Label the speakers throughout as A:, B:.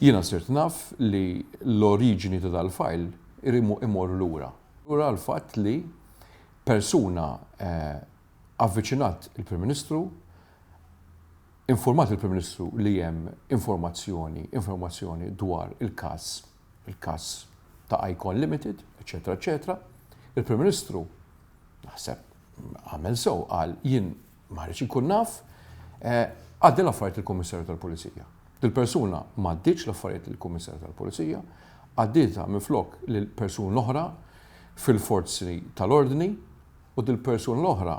A: Jiena sirt naf li l-oriġini ta' dal-fajl imorru lura. Lura għall-fatt li persuna avviċinat il-Prim Ministru, informat il-Prim Ministru li hemm informazzjoni, informazzjoni dwar il-każ, il-każ ta' Icon Limited, eċetera, eċetera. Il-Prim Ministru naħseb għamel sew qal jien ma rridx inkun naf, għaddi l-affarijiet lill-Kummissarju tal-Pulizija. Dil-persuna m'għaddietx l-affarijiet lill-Kummissarju tal-Pulizija, għaddietha minflok lil persuna oħra fil-forzi tal-ordni u dil-persuna l-oħra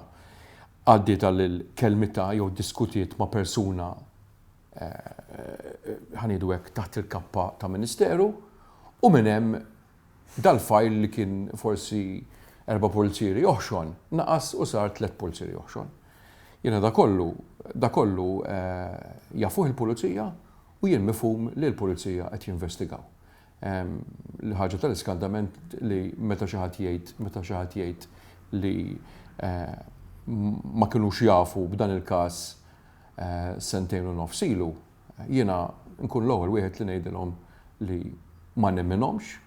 A: għaddietha lil kelmitha jew ddiskutiet ma' persuna ħa ngħidu hekk taħt il-kappa ta' ministeru u minn hemm Dal-fajl li kien forsi erba' pulzieri oħxon, naqas u sar tlett pulzieri oħxon. Jiena da kollu, da kollu jafuh il-pulizija u jien mifhum li l-pulizija qed jinvestigaw. L-ħaġa tal-iskandament li meta xi ħadd jgħid, meta xi ħadd jgħid li ma kinux jafu b'dan il-każ sentejn u nofs ilu, Jiena nkun l-ewwel wieħed li ngħidilhom li ma nemminhomx.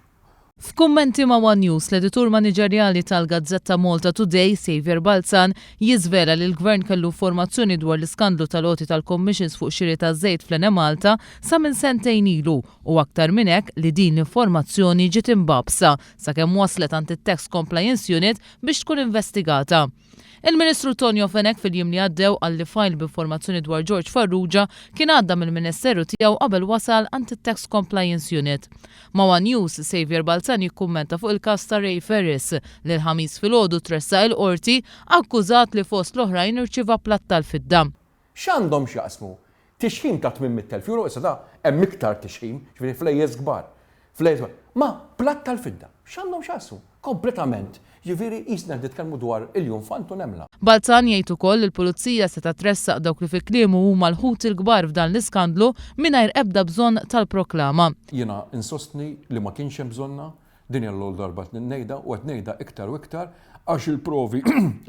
B: F'kummenti ma' one News, l-editur maniġerjali tal-gazzetta Malta Today, Saviour Balzan, jiżvela li l-Gvern kellu informazzjoni dwar l-iskandlu tal-għoti tal-commissions fuq xiri ta' żejt fl-Enemalta sa minn sentejn ilu u aktar minn hekk li din l-informazzjoni ġiet imbagħbsa sakemm waslet għand it-Tax Compliance Unit biex tkun investigata. Il-Ministru Tonio Fenech fil-jiem li għaddew qal li fajl b'informazzjoni dwar George Farrugia kien għadda mill-Ministeru tiegħu qabel wasal għand it-Tax Compliance Unit. Ma' one News, Saviour Balzan jikkummenta fuq il-każ ta' Ray Ferris li l-Ħamis filgħodu tressaq il-Qorti akkużat li fost l-oħrajn irċieva platt tal-fidda.
A: X'għandhom x'jaqsmu tixħim ta' 800,000 euro, issa da hemm iktar tixħim, ġifieri flejjes kbar, flejjes kbar, ma' platt tal-fidda. X'għandhom x'jaqsmu? Kompletament. Ġifieri qisna qed nitkellmu dwar iljunfant u nemla.
B: Balzan jgħid ukoll li l-Pulizija setgħet tressaq dawk li fi kliemu huma l-ħut il-kbar f'dan l-iskandlu mingħajr ebda bżonn tal-proklama.
A: Jiena insostni li ma kienx hemm bżonnha, din hija l-ewwel darba qed ngħidha u qed ngħidha iktar u iktar għax il-provi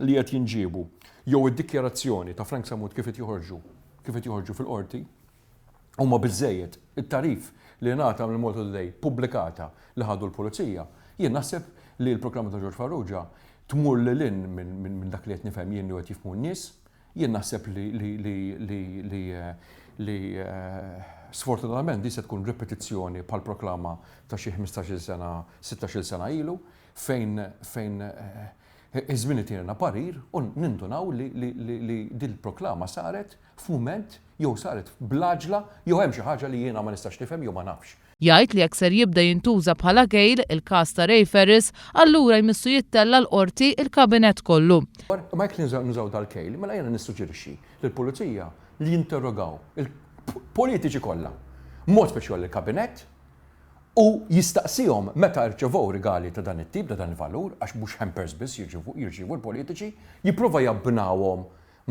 A: li qed jinġiebu jew id-dikjarazzjoni ta' Frank Sammut kif qed joħorġu kif qed joħorġu fil-qorti huma biżżejjed. It-tagħrif li ngħata mill-Malta Today pubblikata li ħadu l-pulizija, jien naħseb li l-proklama ta' George Farrugia tmur lil hinn minn dak li qed nifhem jien li qed jifhmu n-nies. Jien naħseb li li li li li li sfortunatament din se tkun ripetizzjoni bħall-proklama ta' xi 15-il sena, 16-il sena ilu fejn fejn Iż-żmien itina parir u nindunaw li li dil-proklama saret f'mument jew saret bl-għaġla jew hemm xi ħaġa li jiena ma nistax nifhem jew ma nafx.
B: Jgħid li jekk ser jibda jintuża bħala kejl il-każ ta' Ray Ferris, allura jmissu jittella' l-Qorti il-Kabinett kollu.
A: Imma jekk nużaw dal-kejl, mela jiena nissuġġerixxi lill-Pulizija li jinterrogaw il-politiċi kollha, b'mod speċjali l-Kabinett, u jistaqsihom meta rċevew rigali ta' dan it-tip, ta' dan il-valur, għax mhux hampers biss jirċievu l-politiċi, jipprova jabbinahom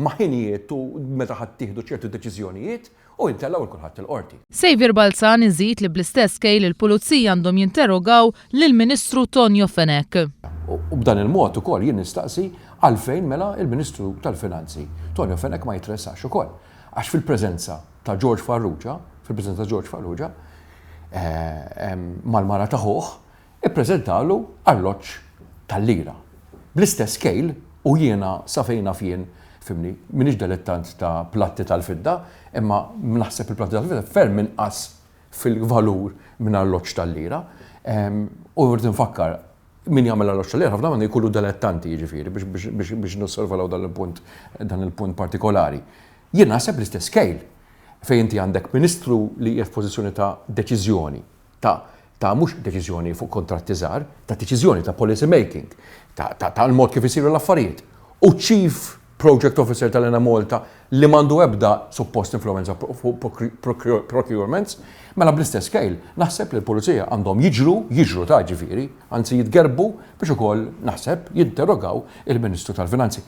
A: ma' ħinijiet u meta ħa ttieħdu ċertu deċiżjonijiet u jtellgħu 'l kulħadd il-Qorti.
B: Saviour Balzan iżid li bl-istess kejl il-Pulizija għandhom jinterrogaw lill-Ministru Tonio Fenech.
A: U b'dan il-mod ukoll jien nistaqsi għalfejn mela l-Ministru tal-Finanzi Tonio Fenech ma jitressax ukoll. Għax fil-preżenza ta' George Farrugia, fil-preżenza ta' George Farrugia, mal-mara ta' ħuh, ippreżentalu arloġġ tal-lira. Bl-istess kejl, u jiena sa fejn naf jien, fhimni, m'iniex delettant ta' platti tal-fidda, imma naħseb il-platti tal-fidda ferm inqas fil-valur minn arloġġ tal-lira. U rrid infakkar, min jagħmel arloġġ tal-lira ħafna drabi jkunu delettanti, jiġifieri, biex nosservalaw dan il-punt, dan il-punt partikolari. Jien naħseb l-istess kejl fejn inti għandek Ministru li qiegħed f'pożizzjoni ta' deċiżjoni, ta' ta' mhux deċiżjoni fuq kontratti żgħar, ta' deċiżjoni ta' policy making, ta' ta' ta' l-mod kif isiru l-affarijiet. U Chief Project Officer tal-Enemalta li m'għandu ebda suppost influenza fuq procurements, mela bl-istess kejl naħseb li l-Pulizija għandhom jiġru, jiġru ta' ġifieri, anzi jitgerbu biex ukoll naħseb jinterrogaw il-Ministru tal-Finanzi.